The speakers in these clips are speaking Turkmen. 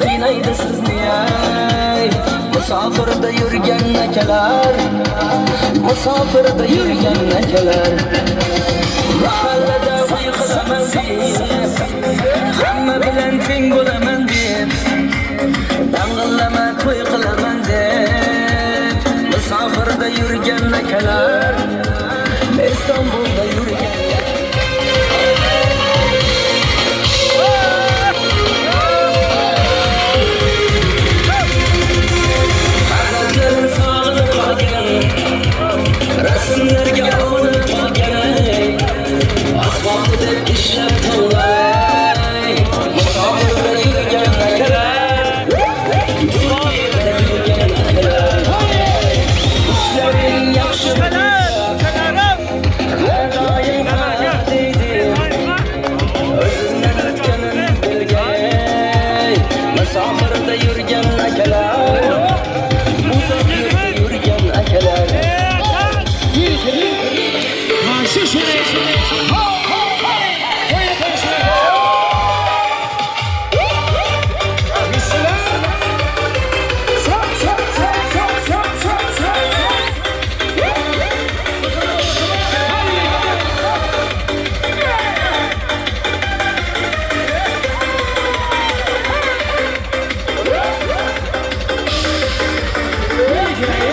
qiynaydi sizni ey. Musofirda yurgan akalar, musofirda yurgan akalar. Mahallada uy qilaman deb, hamma bilan teng bo'laman deb, dang'illama to'y qilaman deb, musofirda yurgan akalar, Istanbulda yurgan. Farzandlarim sog'inib qolgan, rasmlarga olinib qolgan, asfaltida deb ishlab tanlay, musofirda yurgan akalar, Turkiyada yurgan akalar, ishlaring yaxshi bo'lsa, har doim ha deydi. O'zingdan o'tganini bilgay, musofirda yurgan akalar, uzoq yurtda yurgan akalar.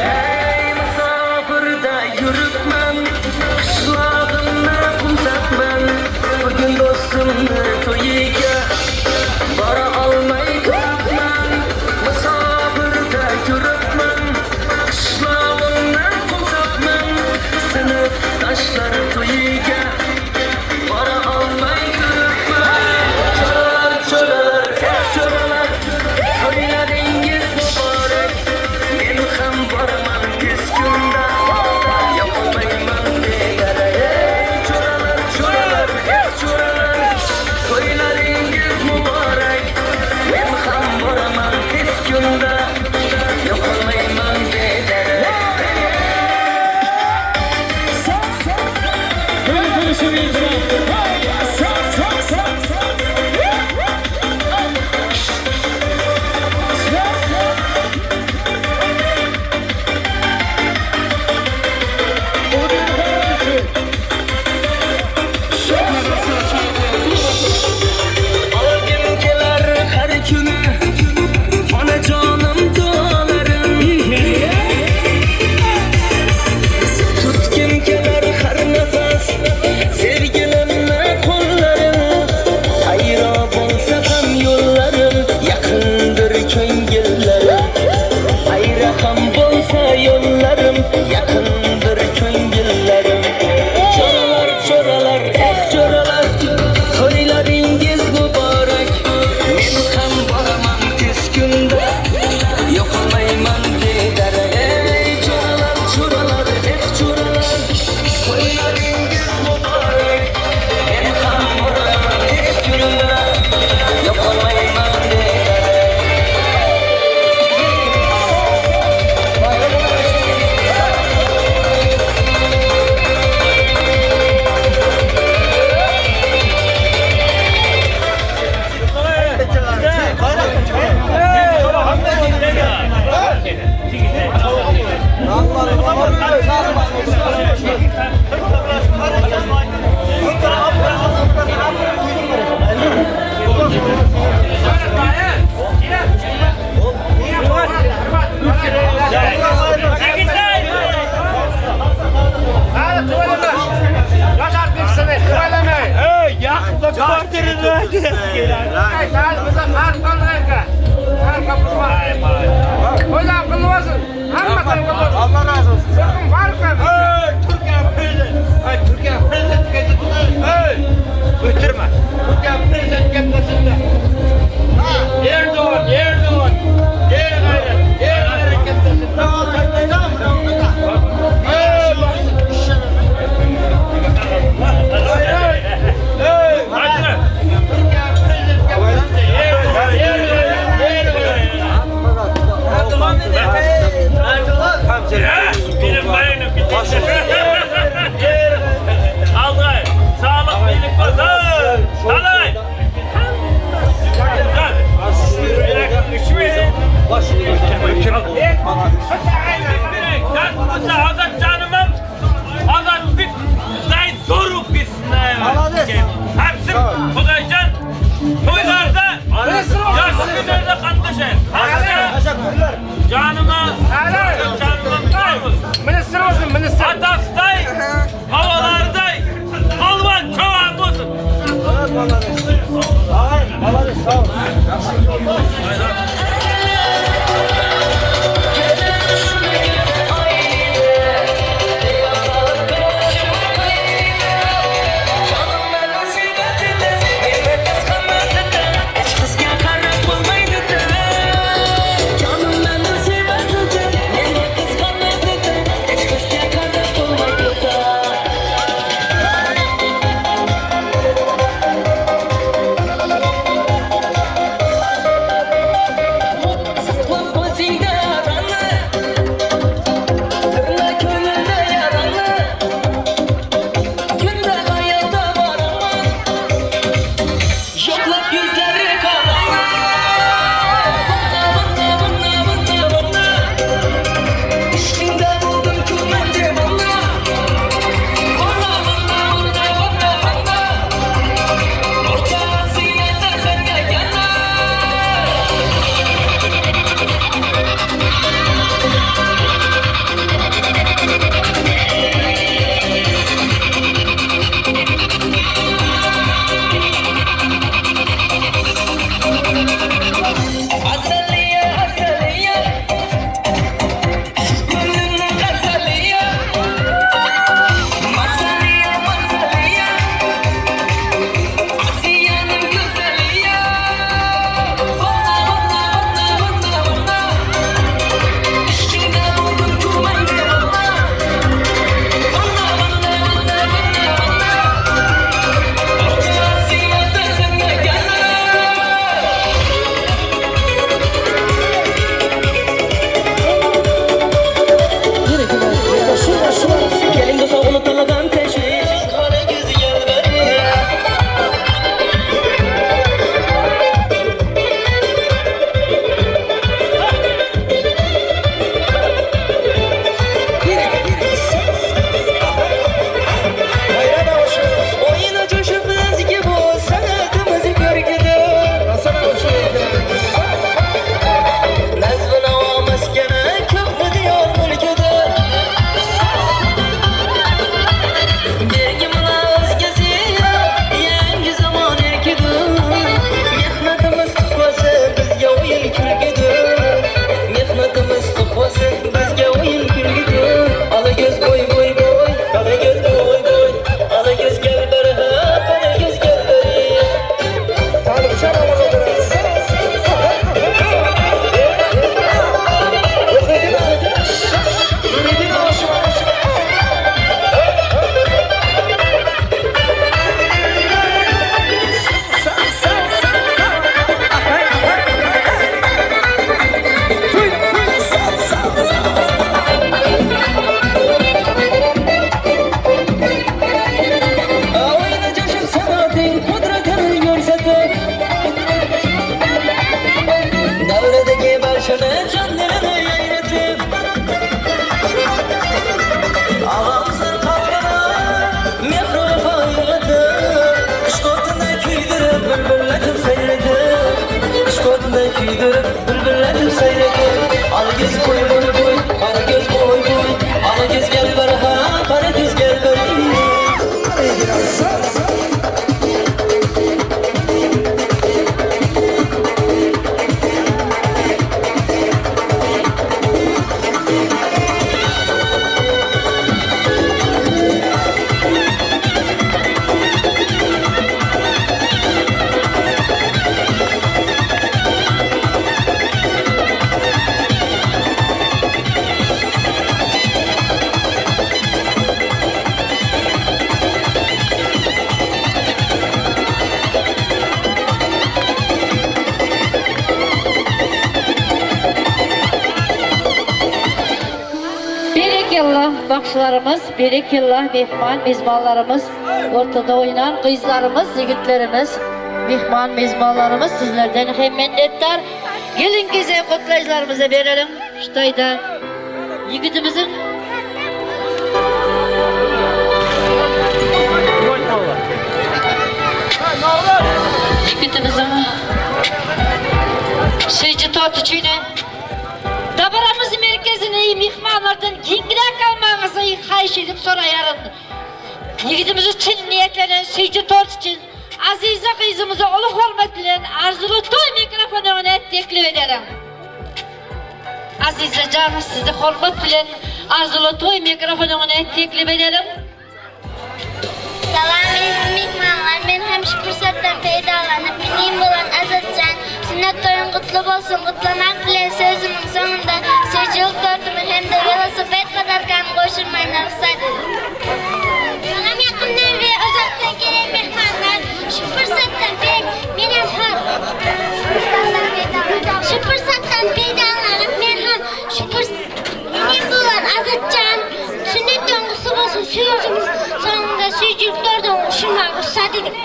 Ey. Barça janyma, janyma gurban bolsun. Ministr bolsun, ministr. Atasday, babalarday, palwan çoban bolsun. Berekella bagşylarymyz, berekella myhman mezbanlarymyz, ortada oýnan gyzlarymyz, ýigitlerimiz, myhman mezbanlarymyz sizlerden hem minnetdar. Geliň gezegi gutlaýjylarymyza bereliň. Şu taýda ýigidimiziň Ýigidimiziň. Süýji tort üçin dabaramyz merkezini myhmanlardan giňräk almagyňyzy haýyş edip soraýaryn. Ýigidimiz üçin niýetlenen süýji tort üçin Aziza gyzymyzy uly hormat bilen arzuwly toý mikrofon öňüne teklip edeliň. Aziza jan sizi hormat bilen arzuwly toý mikrofon öňüne teklip edeliň. Salam eziz myhmanlar men hem şu pursatdan peýdalanyp inim bolan Azatjan sünnet toýuň gutly bolsun gutlamak bilen sözümiň soňunda süýjülik tortumy hem-de welosiped podarkamy gowşurmagyna rugsat ediň. Salam ýakyndan we uzakdan gelen myhmanlar şu pursatdan pe menem hem şu pursatdan peýdalanyp men hem şu purs Inim bolan Azatjan, sünnet toýuň gutly bolsun sözümiň soňunda süýjüliklerden guşulmaga rugsat ediň.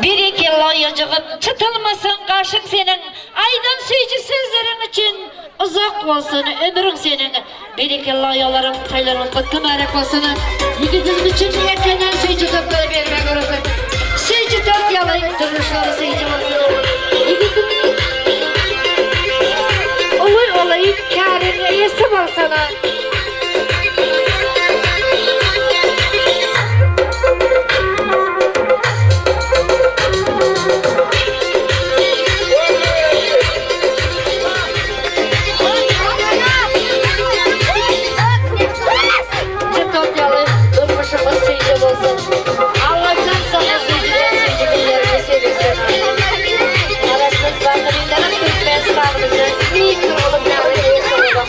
Berekella ýajygyp çytylmasyn gaşyň seniň aýdan süýji sözleriň üçin uzak bolsun ömrüň seniň berekella aýallaryň toýlaryňyz gutly mübärek bolsun ýigidimiz üçin niýetlenen süýji tortlary bermäge rugsat süýji tort ýaly durmuşlary süýji bolsun ýigidimiz uly uly käriň eýesi bolsana. Çytotýaly durmuşymyz süýji bolsun. Allajan saňa süýjüden süýji günleri nesip etsin. Garaşsyz baky Bitarap Türkmenistanymyzda beýik bir uly döwlet eýesi bolmak.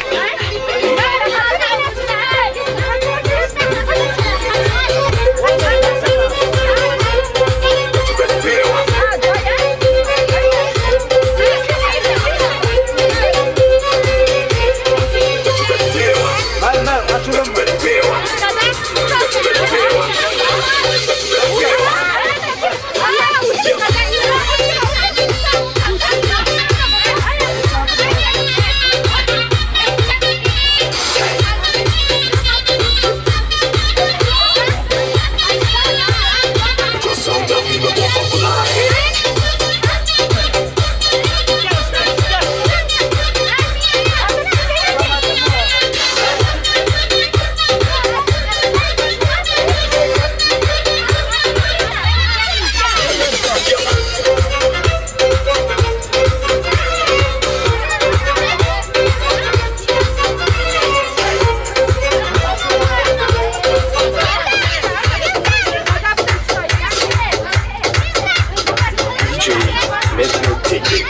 DJ Mehmet Tekin.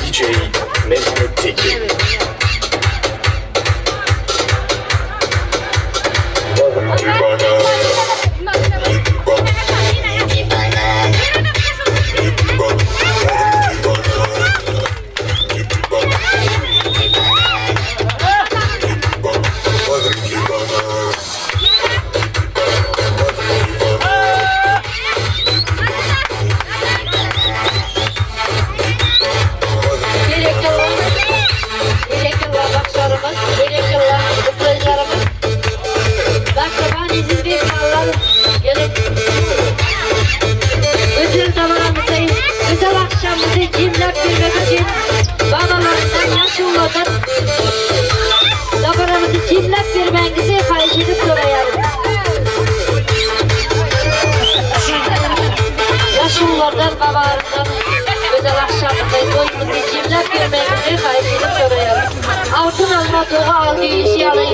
DJ Mehmet Tekin. Berekella, berekella bagşylarymyz, berekella gutlaýjylarymyz. Mähriban eziz myhmanlar, geliň. Özel dabaramyzy, özel agşamymyzy jemläp bermek üçin babalaryndan, ýaşululardan dabaramyzy jemläp bermegiňizi haýyş edip soraýarys. Ýaşululardan, babalaryndan özel agşamymyzy, toýumyzy jemläp bermegiňizi haýyş edip soraýarys. Altyn alma doga al diýlişi ýaly,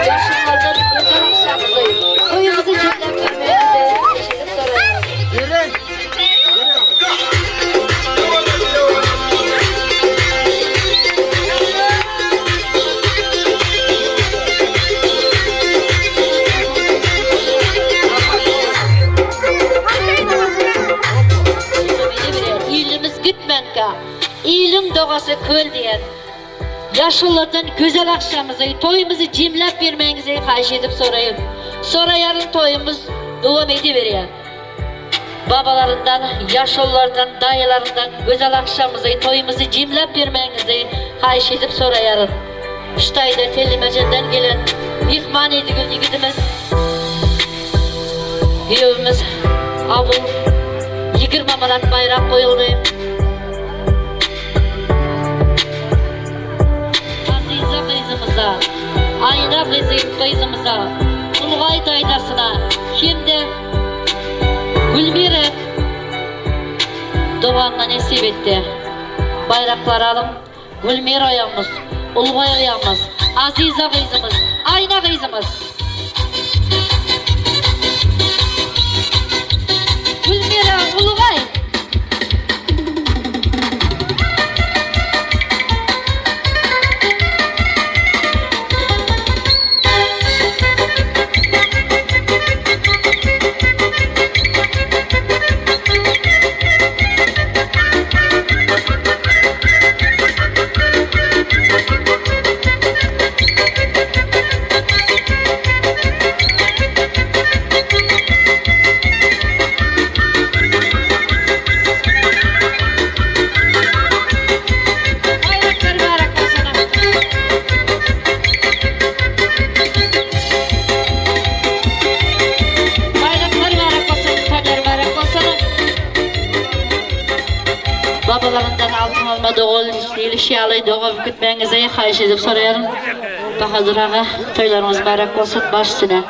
ýaşululardan özel agşamymyzy, toýumyzy jemläp bermegiňizi haýyş edip soraýarys. Ilimiz gitmänkä, iliň dogasy köl diýen. Ýaşululardan gözel agşamyzy, toýumyzy jemläp bermegiňizi haýyş edip soraýyn. Soraýaryn toýumyz dowam ediberýär. Babalaryndan, ýaşululardan, daýylaryndan gözel agşamymyzy, toýumyzy jemläp bermegiňizi haýyş edip soraýarys. Şu taýda Tellimejenden gelen myhman Edigül ýigidimiz, giýewimiz Abul 20 manat baýrak goýuldy. Aziza gyzymyza, Aýna gyzymyza, Ulgaý daýzasyna hem-de Gülmira doganyna nesip etdi. Baýraklary alyň, Gülmira uýamyz, Ulgaý uýamyz, Aziza gyzymyz, Aýna gyzymyz. Gülmira, Ulgaý. Baýraklar mübärek bolsun! Baýraklar mübärek bolsun, toýlar mübärek bolsun! Babalaryndan altyn alma dogul diýlişi ýaly doga bükütmegiňizi haýyş edip soraýaryn. Bahadur aga, toýlaryňyz mübärek bolsun, baş üstüne.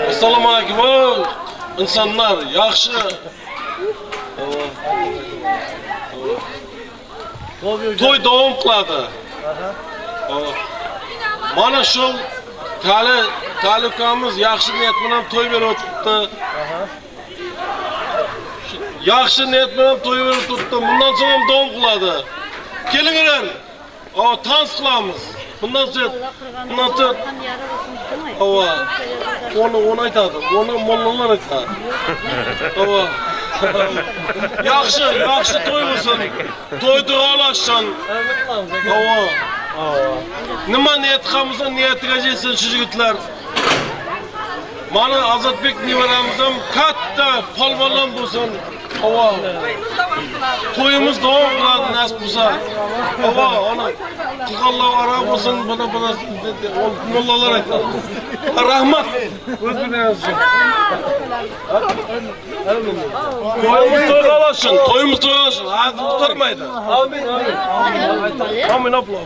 Assalamu aleýkum insanlar ýagşy Toý dowam kylady. Mana şol täle talykamyz ýagşy niýet bilen toý berip oturtdy. Ýagşy niýet bilen toý berip oturtdy. Mundan soň hem dowam kylady. Keliňler. O tans kylamyz. Bundan soň bundan soň Hawa. Ony ony aýtady. Ony mollalar aýtady. Hawa. Ýagşy, ýagşy toý bolsun. Toý dogalaşsyn. Hawa. Nima niýet kylmysa niýetiga ýetsin şu ýigitler. Mana Azatbek neberamyzam katta palwanam bolsun. Hawa. Toýumyz dowam kylady nasip bolsa. Hawa, ony kylganlar ara bolsun, buna buna ol mollalar aýtdy. Rahmat. Göz bilen Toýumyz toýga ulaşsyn, toýumyz toýga ulaşsyn. Hazir gutarmaýdy. Amin. Amin abla.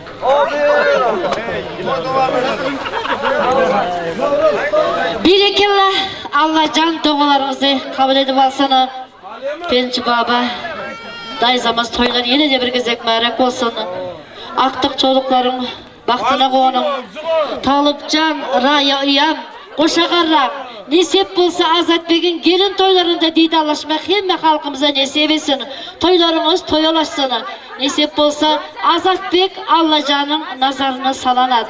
Berekella Allajan dogalaryňyzy kabul edip alsyn. Penji baba daýzamyz toýlar ýene-de bir gezek mübärek bolsun. Akdyk çoluklaryň bagtyna gonuň. Talypjan, Raýa uýam, goşa garraň. Nesip bolsa Azatbegiň gelin toýlarynda didarlaşmak hemme halkymyza nesip etsin. Toýlaryňyz toýa ulaşsyn. Nesip bolsa Azatbek Allajanyň nazaryna salanat.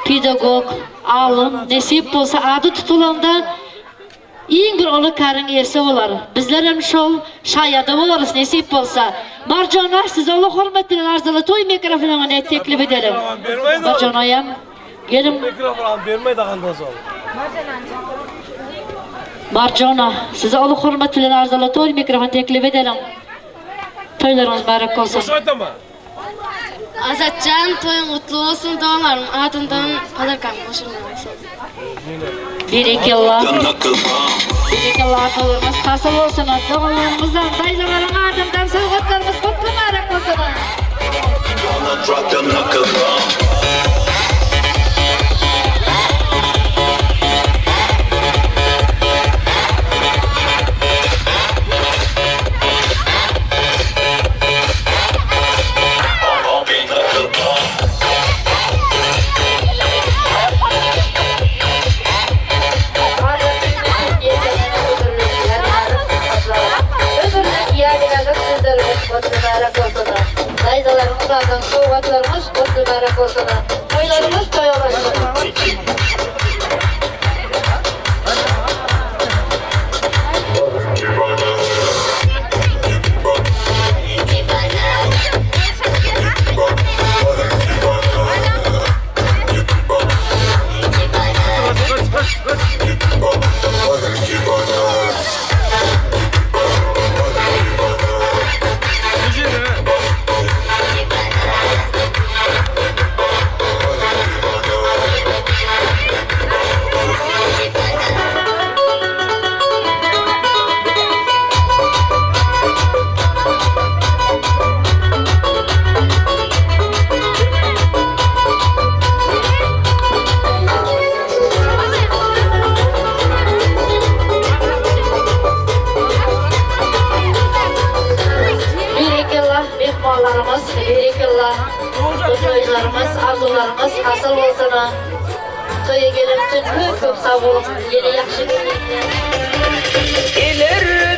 Pedagog, alym, nesip bolsa ady tutulanda iň bir uly karyň eýesi bolar. Bizlerem şol şaýady bolarys nesip bolsa. Marjana sizi uly hormat bilen arzyly toý mikrofonyny teklip edelim. Marjanaýam geliň. Marjana sizi uly hormat bilen arzyly toý mikrofony teklip edeliň. Toýlaryňyz mübärek bolsun. Azatjan toýuň gutly bolsun doganlarymyň adyndan podarkamy gowşurmak isledim. Berekella. Berekella toýlaryňyz hasyl bolsun. Doganlarymyzdan, daýzalaryň adyndan sowgatlarymyz gutly mübärek bolsun. Daýzalaryňyz adyndan sowgatlaryňyz gutly mübärek bolsun! Toýlaryňyz toýa ulaşsyn! Toýlarymyz, arzuwlarymyz hasyl bolsun. Toýa gelen üçin köp köp sag boluň. Ýene ýagşy günlerde.